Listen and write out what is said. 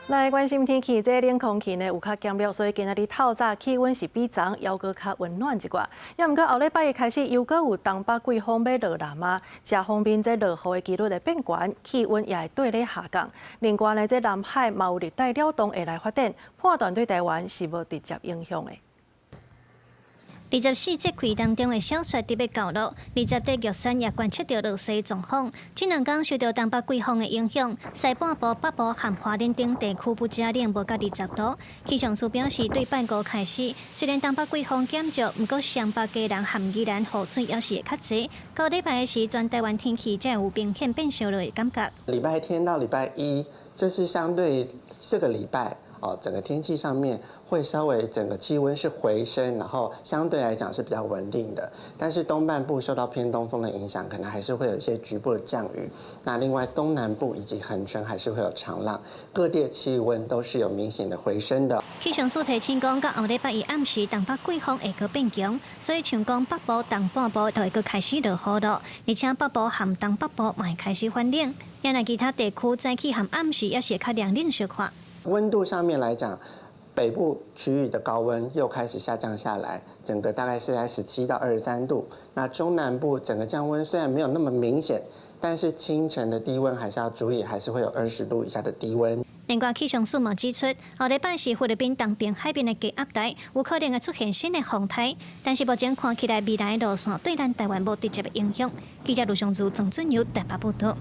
來關心天氣，這冷空氣呢有較減弱，所以今仔日透早氣溫是比昨猶閣較溫暖一寡。也毋過後禮拜一開始，又閣有東北季風欲落來嘛，這方面這落雨的幾率會變懸，氣溫也會綴咧下降。另外呢，這南海嘛有熱帶擾動會來發展，判斷對台灣是無直接影響的。 24節氣當中的小雪特別到落，20底玉山也觀測著落雪狀況。這兩工受著東北季風的影響，西半部、北部和花蓮等地區不只冷無到20度。氣象署表示，對拜五開始，雖然東北季風減弱，毋過雙北、基隆和宜蘭雨水猶是會較濟。到禮拜時，全台灣天氣才會有明顯變燒熱的感覺。禮拜天到禮拜一，這是相對這個禮拜哦，整個天氣上面會稍微整個氣溫是回升，然後相對來講是比較穩定的。但是東半部受到偏東風的影響，可能還是會有一些局部的降雨。那另外東南部以及恆春還是會有長浪，各地的氣溫都是有明顯的回升的。氣象署提醒講，到後禮拜一暗時，東北季風會閣變強，所以像講北部、東半部就會閣開始落雨咯。而且北部和東北部嘛會開始反冷，也若其他地區早起和暗時也是會較涼冷小可。溫度上面來講，北部區域的高溫又開始下降下來，整個大概是在17到23度。那中南部整個降溫雖然沒有那麼明顯，但是清晨的低溫還是要注意，還是會有20度以下的低溫。另外，氣象署嘛指出，後禮拜是菲律賓東邊海邊的低壓帶，有可能會出現新的風颱，但是目前看起來未來路線對咱台灣無直接的影響。記者盧尚如、鄭俊友台北報道。